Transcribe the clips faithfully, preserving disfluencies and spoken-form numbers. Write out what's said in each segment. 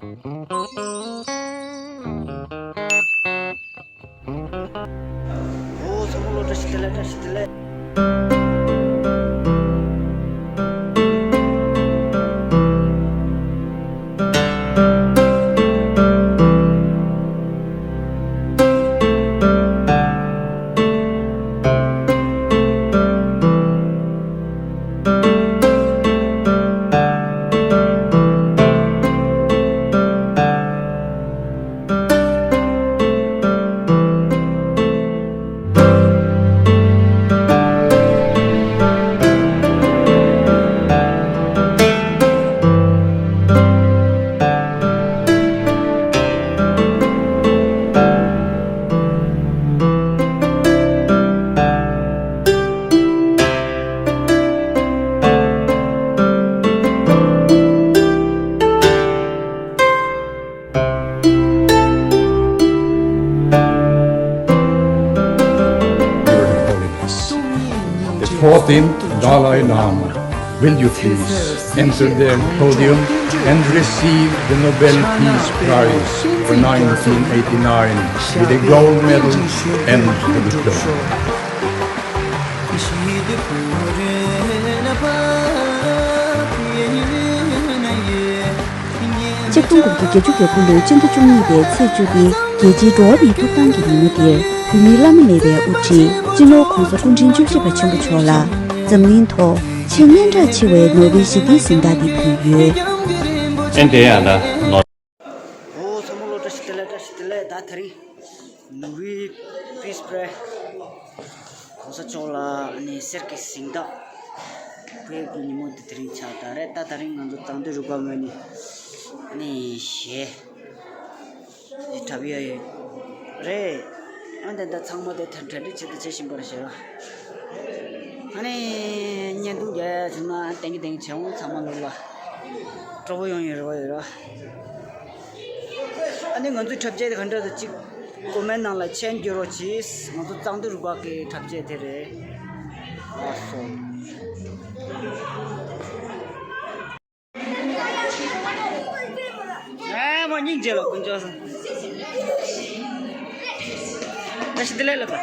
ཨོ་ཚང་མ་ལོ་བཀྲ་ཤིས་བདེ་ལེགས། བཀྲ་ཤིས་བདེ་ལེགས། Your Holiness, the fourteenth Dalai Lama, will you please enter the podium and receive the Nobel Peace Prize for nineteen eighty-nine with a gold medal and the diploma? ཆིག་སྟོང་དགུ་བརྒྱ་བརྒྱད་ཅུ་གྱ་དགུ་ལོའི་སྤྱི་ཟླ་བཅུ་གཉིས་པའི་ཚེས་བཅུ་སྟེ། རྒྱལ་སྤྱིའི་འགྲོ་བ་མིའི་ཐོབ་ཐང་གི་ཉིན་མོ་འདིར། བོད་མིའི་བླ་ན་མེད་པའི་དབུ་ཁྲིད་སྤྱི་ནོར་༸གོང་ས་སྐུ་ཕྲེང་བཅུ་བཞི་པ་ཆེན་པོ་མཆོག་ལ་འཛམ་གླིང་ཐོག་ཆེས་སྙན་གྲགས་ཆེ་བའི་ནོ་བེལ་ཞི་བདེའི་གཟེངས་རྟགས་འདི་ཕུལ་ཡོད། ཨེ་འདྲ་ཡང་ན་ནོ། ཨོ་ཚང་མ་ལོ་བཀྲ་ཤིས་བདེ་ལེགས། བཀྲ་ཤིས་བདེ་ལེགས། ད་དེ་རིང་ནོ་བེལ་ཕིས་པི་རའིཛ་༸གོང་ས་མཆོག་ལ་ཨ་ནི་གསེར་གྱི་གཟེངས་རྟགས་ཕུལ་གྱི་ཉིན་མོ་འདི་དེ་རིང་ཆགས་ད་རེད། ད་དེ་རིང་ང་ཚོ་དང་དུ་རུ་ཁག་ངོས་ནས་ཨ་ནི་གཞས་འཁྲབ་ཡ་ཡོད་རེད། ཨ་འདི་འདྲ་ཚང་མ་དེ་གྲ་སྒྲིག་བྱེད་དུ་བྱེད་བཞིན་པ་རེད་ཤག་ཨ་ནི་བརྙན་ཐུང་རྒྱག་ཡ་བྱུང་ན་ཏན་གྱི་ཏན་གྱི་བྱེད་འོང་། ཚང་མ་ལོ་ལ་སྤྲོ་པོ་ཡོང་ཡོད་རེ་བ་ཡོད་ར། ཨ་ནི་ང་ཚོའི་འཁྲབ་ཆས་དེ་ག་འདྲ་དང་གཅིག་ཀོ་མེན་ནང་ལ་མཆན་རྒྱག་རོགས་གྱིས། ང་ཚོ་གཙང་སྟོད་རུ་ཁག་གི་འཁྲབ་ཆས་དེ་རེད། ལགས་སོ། ཨ་མ་སྙིང་རྗེ་ལ་དཀོན་མཆོག་གསུམ། བཀྲ་ཤིས་བདེ་ལེགས་ལབ་པ།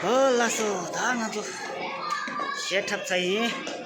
ཨོ་ལགས་སོ། ད་ང་ཚོ་གཞས་འཁྲབ་ཚར་ཡིན།